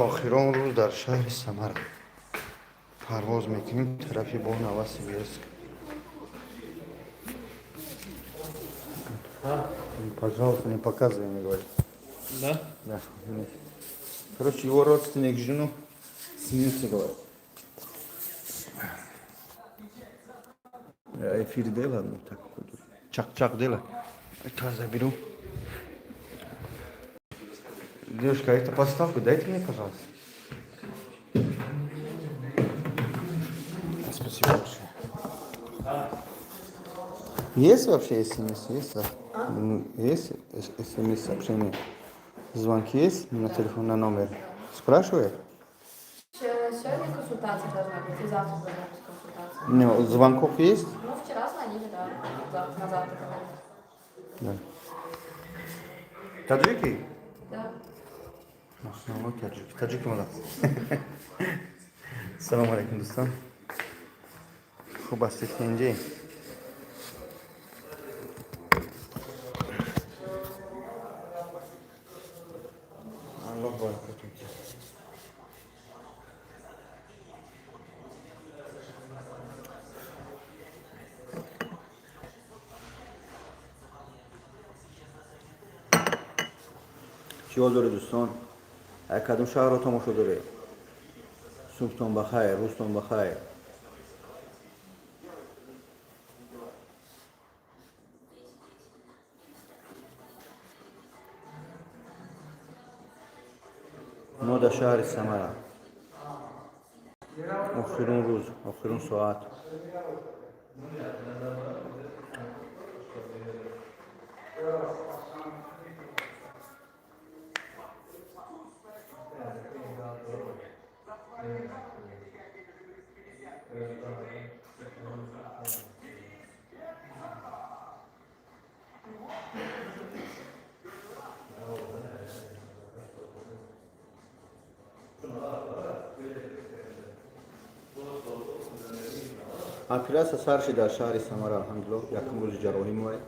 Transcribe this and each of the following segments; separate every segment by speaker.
Speaker 1: Охирон рӯз дар шаҳри Самара парвоз мекунем тарафи бо Новосибирск. Пожалуйста, не показывай, мне говорит.
Speaker 2: Да?
Speaker 1: Да. Короче, его родственник жену смеется, говорит. Я эфир делаю, ну так, чак-чак делаю. Это заберу. Девушка, а это подставку дайте мне, пожалуйста. Спасибо большое. Есть вообще смс? Есть? Да? Есть смс сообщение? Звонки есть на телефон, на номер? Спрашивает?
Speaker 3: Сегодня консультация должна быть, и завтра должна быть консультация.
Speaker 1: Не, звонков есть?
Speaker 3: Ну, вчера звонили, да. Завтра, на завтра говорили.
Speaker 1: Да. Таджики?
Speaker 3: Да.
Speaker 1: Основной таджики. Таджики молодцы. Салом алейкум, дӯстон. Хуб ҳастед, инҷе? Аллоҳ баракатун. Чӣ ҳол доред, дӯстон? Ай кадом шаҳрро тамошо доред? Субҳтон ба хайр, рӯзтон ба хайр. Мо дар шаҳри Самара. Охирун рӯз, охирун соат. Операция сар шид дар шаҳри Самара, алҳамдулиллоҳ, якум рӯзи ҷарроҳӣ моя.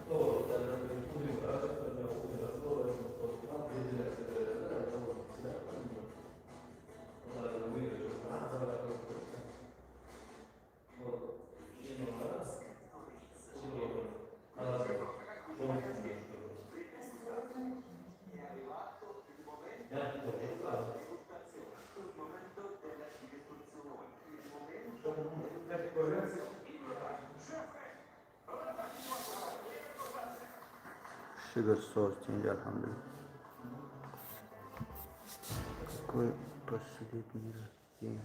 Speaker 1: Шукр, соз, тинҷ, алҳамдулиллоҳ. Какой последний раз день?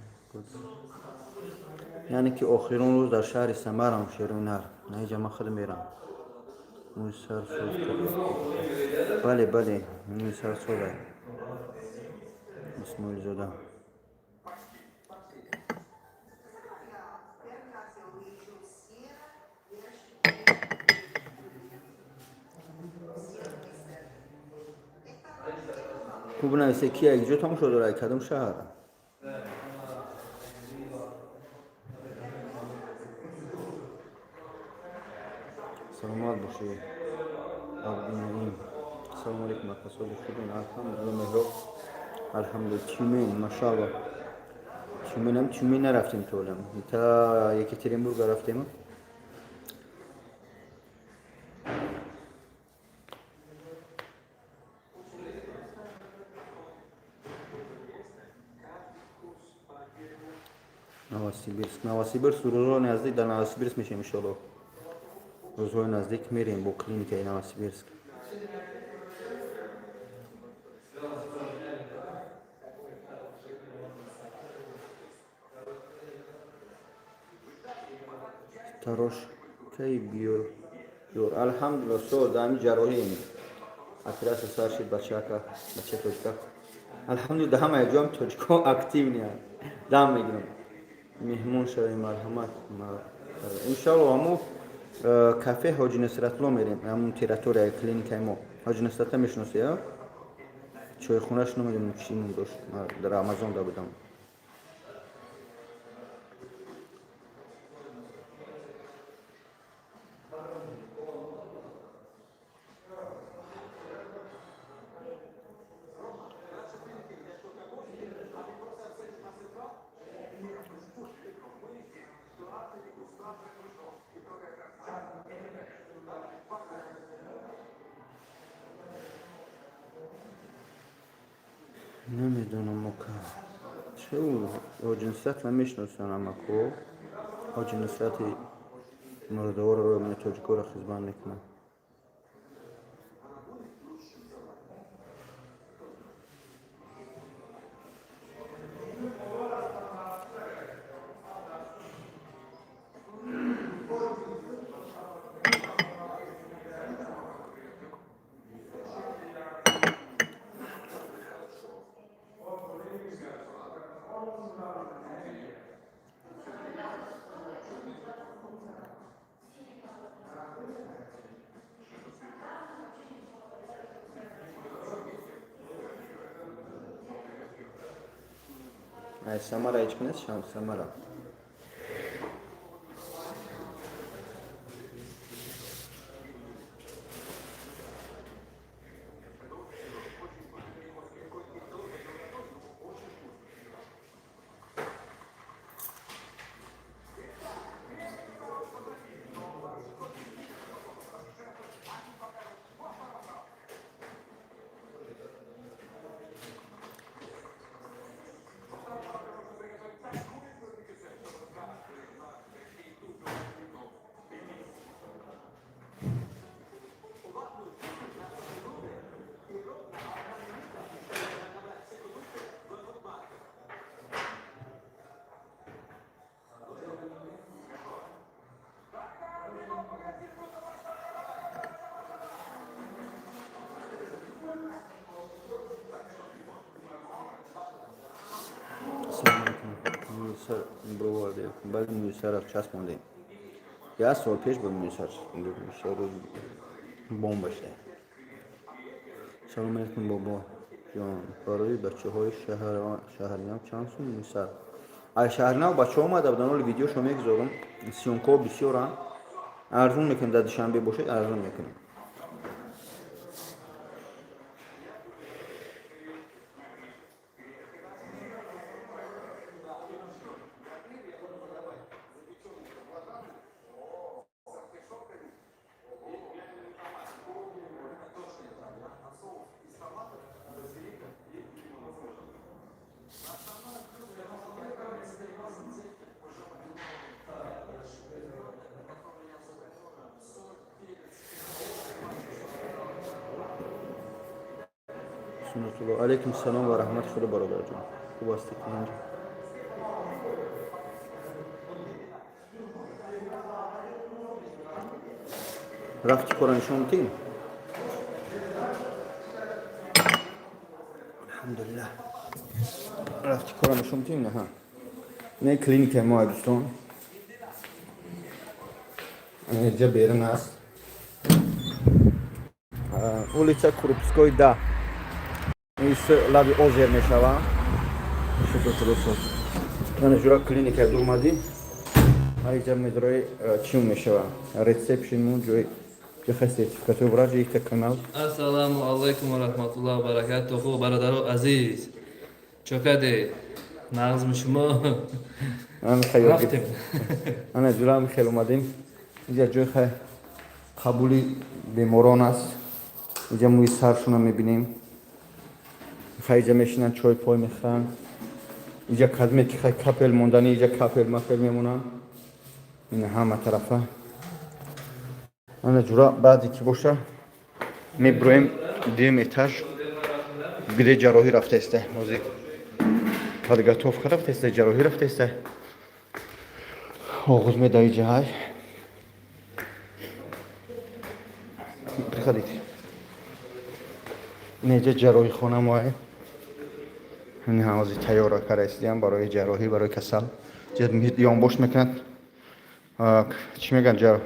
Speaker 1: Яъне ки охирон рӯз дар шаҳри Самарам, шерунар. На иҷа ман худ мерам. Мӯи сар соз кард. Бале, бале, мӯи сар созай. Исмоилзода. Хуб, нависе, ки як ҷо тамошо дорад, кадом шаҳр? Саломат бошед. Абдунаим. Салому алейкум, ака, сози хубин? Алҳамдулиллоҳ, Меҳроб. Алҳамдулиллоҳ, Тюмен, машааллоҳ. Тюменам Тюмен нарафтем то олам. Та Екатеринбург рафтем. Новосибирск. Новосибирск рӯзҳои наздик дар Новосибирск мешавем, иншоаллоҳ. Рӯзҳои наздик мерем бо клиникаи Новосибирск. Тарош кай биёр? Ёр, алҳамдулиллоҳ, соз, ҳамин ҷарроҳием. Операция сар шид, бачака, бача тоҷика. Алҳамдулиллоҳ, дар ҳама ҷоам тоҷико активный. Дам мегирам. Меҳмон шавем, марҳамат. Иншоаллоҳ, ҳамо кафе Ҳоҷи Нусратулло мерем, ҳамун территорияи клиникаи мо. Ҳоҷи Нусратулло мешиносӣ, а? Чойхонаш намедонам чӣ ном дошт. Ман дар Амазон да будам. Намедонам, ока. Чӣ, Ҳоҷи Нусрат намешиносанд амако. Ҳоҷи Нусрати мурдаворо рӯи тоҷикоро хизмат мекунад. Ай Самара ҳеҷ кунест, шам Самара. Салом алейкум. Мӯйсар бировардем. Баъд мӯйсара часпондем. Як сол пеш буд мӯйсар часпондем. Мӯйсар бомба шуда. Салом алейкум, бобо ҷон. Барои бачаҳои шаҳринав чанд сум мӯйсар? Ай шаҳринав бачаҳо омада буданд, оли видеошо мегузорам. Съёмкаҳо бисёранд. Арзун мекунем, дар Душанбе бошед, арзун мекунем. Суннатулло. Алейкум салом ва раҳмати Худо, бародарҷон. Хуб ҳастед инҷо? Рафти кора нишон медиҳем? Алҳамдулиллаҳ. Рафти кора нишон медиҳем? Аҳа. Не, клиникаи мо, дӯстон. Инҷа берун аст. Улица Крупской, да. Лаби озер мешава. Шукр Худо. Мана ҷура клиника дур омадӣ. Ҳаиҷа медрои чӣ мешава? Ресепшн ҷои ҷахай сертификатҳои врач, якта канал.
Speaker 2: Ассалому алайкум ва раҳматуллоҳи ва баракатуҳу, бародаро азиз. Чокаде нағзми шумо? Рафтем.
Speaker 1: Ана ҷура хел омадем. Инҷа ҷои хай қабули беморон аст. Инҷа мӯи саршона мебинем. Хай иҷа мешинанд, чой пой мехӯранд. Иҷа кадме ки хай капель мондани, иҷа капель мафел мемонанд. Ина ҳама тарафа. Ана ҷура, баъде ки боша, мебироем дуюм этаж, где ҷарроҳӣ рафтаиста. Ҳозир подготовка рафтаиста, ҷарроҳӣ рафтаиста. Оғоз меда иҷа ҳай. Приходите. Ина иҷа ҷарроҳихона моҳе. Ин ҳозир тайёра кардаистиям барои ҷарроҳӣ, барои касал. Ёнбош мекунад. Чӣ мегӯянд,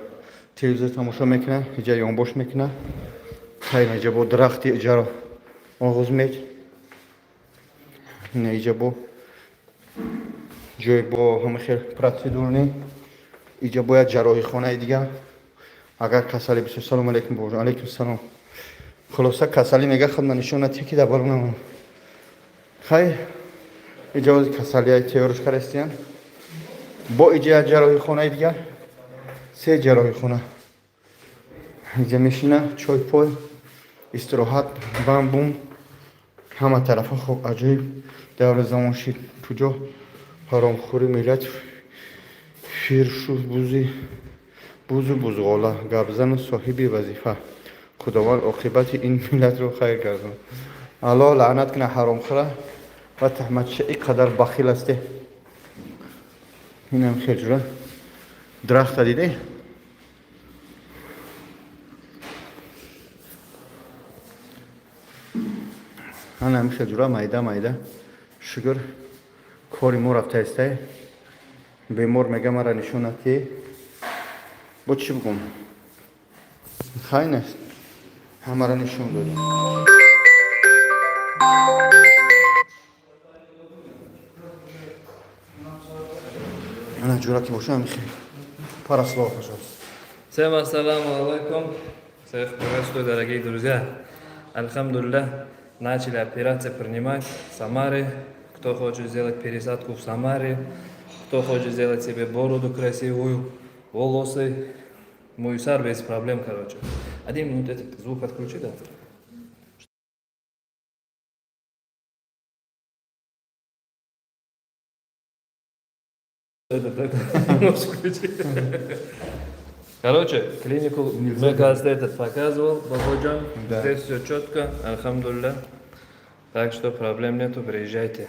Speaker 1: телевизор тамошо мекунад, иҷа ёнбош мекунад. Хайр, иҷа бо дарахти иҷаро оғоз мед. Ина иҷа бо ҷои бо ҳама хел процедурный. Иҷа бояд ҷарроҳихонаи дигар. Агар касале бисёр. Салом алейкум, бобоҷон. Алейкум салом. Хулоса, касалӣ мега, худна нишон натиҳ, ки дар баронам. Хай, иҷа ози касалиҳаи тайёрш кардаистиян. Бо иҷа як ҷарроҳихонаи дигар, се ҷарроҳихона. Иҷа мешина, чой пой, истироҳат, бам бум. Ҳама тарафа хуб, аҷоиб даври замон шид. Куҷо ҳаромхӯри миллат фир шуд, бузи бузу бузғола, гапзану соҳиби вазифа. Худованд оқибати ин миллатро хайр гардонад. Аллоҳ лаънат кунад ҳаромхӯра ва таҳматша, ин қадар бахил ҳасте. Инам хел ҷура дарахта диде. Ана хел ҷура майда майда, шукр, кори мо рафта истай. Бемор мега, мара нишон ки бо чӣ бигӯм, хай нест, ҳамаро нишон додем. Ана ҷура ки боша, ҳамихел. Пара слова, пожалуйста.
Speaker 2: Всем ассаламу алайкум. Всех приветствую, дорогие друзья. Альхамдулилля, начали операции принимать в Самаре. Кто хочет сделать пересадку в Самаре, кто хочет сделать себе бороду красивую, волосы, муйсар без проблем, короче. Один минут, этот звук отключи, да? Это, можешь включить. Короче, клинику, мне кажется, этот показывал, Бабаджан.
Speaker 1: Да.
Speaker 2: Здесь все четко, альхамдулилля. Так что проблем нету, приезжайте.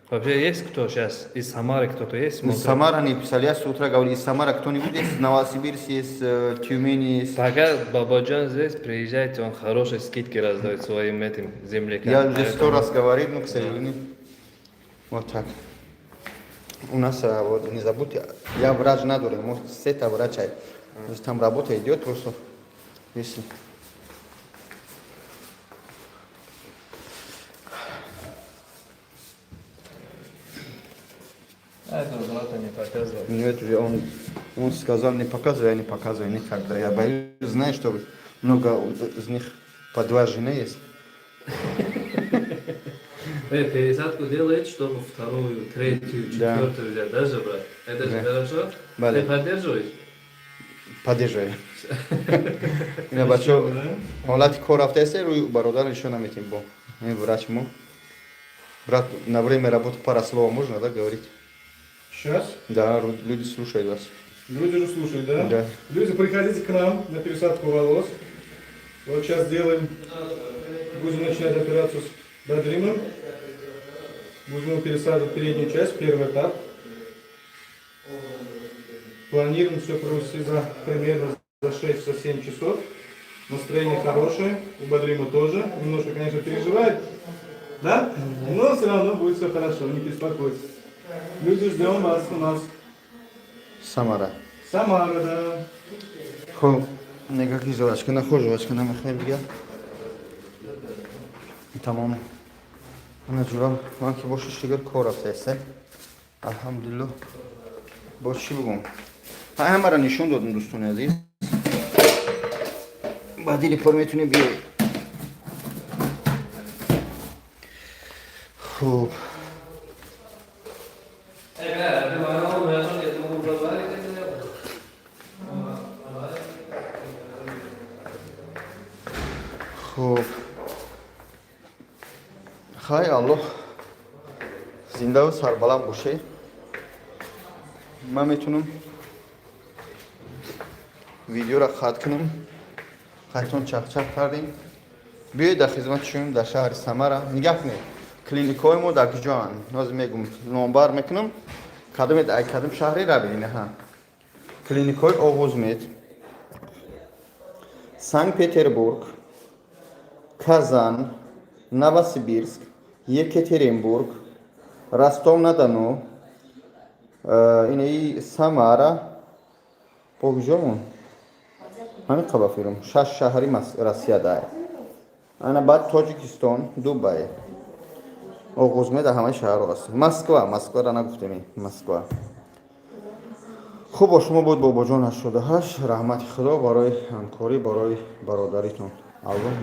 Speaker 2: Вообще есть кто сейчас? Из Самары кто-то есть?
Speaker 1: Из
Speaker 2: Смотрит?
Speaker 1: Самара не писали, я с утра говорил, из Самара кто-нибудь есть, из Новосибирск есть, Тюмени есть.
Speaker 2: Пока Бабаджан здесь, приезжайте, он хорошие скидки раздает своим этим землякам.
Speaker 1: Я уже 100
Speaker 2: Поэтому-
Speaker 1: раз говорил, но, к сожалению, вот так. У нас, вот, не забудьте, я врач надо, может, с этого врача. То есть там работа идет просто, если...
Speaker 2: А этого брата не показывал.
Speaker 1: Нет, уже он сказал, не показывай, я не показываю никогда. Я боюсь, знаешь, что много из них по два жены есть.
Speaker 2: Пересадку делает, чтобы вторую, третью,
Speaker 1: Да.
Speaker 2: четвертую взять, да же, брат? Это же
Speaker 1: Да.
Speaker 2: хорошо?
Speaker 1: Бале.
Speaker 2: Ты поддерживаешь?
Speaker 1: Поддерживаю. Ина бачо, ҳолати кор рафтааст, рӯи бародар нишон наметем бо. Ин врач мо. Брат, на время работы пара слова можно, да, говорить?
Speaker 4: Сейчас?
Speaker 1: Да, люди слушают вас.
Speaker 4: Люди же слушают, да?
Speaker 1: Да.
Speaker 4: Люди, приходите к нам на пересадку волос. Вот сейчас делаем, будем начинать операцию с Бадримом. Будем ему пересаживать переднюю часть, первый этап. Планируем все провести примерно за 6-7 часов. Настроение хорошее, у Бадрима тоже. Немножко, конечно, переживает, да? Но все равно будет все хорошо, не беспокойтесь. Люди, ждем вас у нас.
Speaker 1: Самара.
Speaker 4: Самара, да.
Speaker 1: Хуб, нигоҳ ки жвачка нахӯр, жвачка намехоҳем дигар. Тамом. Ана ҷура, ман ки бошиш дигар кор рафтааст. Алҳамдулиллоҳ. Бо чӣ бигӯм? Ҳамаро нишон додем, дӯстони азиз. Ба дили пур метунем биёед. Хуб. Хуб. Хай, Аллоҳ зиндаву сарбаланд боше. Ман метунам видеоро хат кунам. Хайтон чахчах кардем. Биёед, дар хизмати шумо дар шаҳри Самара. Нигаҳ кунед. Клиникҳои мо дар куҷоанд? Ҳозир мегум, номбар мекунам. Кадомед ай кадом шаҳре равед, ҳа. Клиникҳои Оғузмед, Санкт-Петербург, Казан, Новосибирск, Екатеринбург, Ростов-на-Дону, инаи Самара, бо куҷомон? Ҳамин қаба фирм. Шаш шаҳри Россия дар. Ана баъд Тоҷикистон, Дубай. Оғузмед дар ҳамаи шаҳрҳо аст. Москва, Москваро нагуфтем, Москва. Хуб, бо шумо буд Бобоҷон 88. Раҳмати Худо барои ҳамкорӣ, барои бародаритон. Аллоҳ.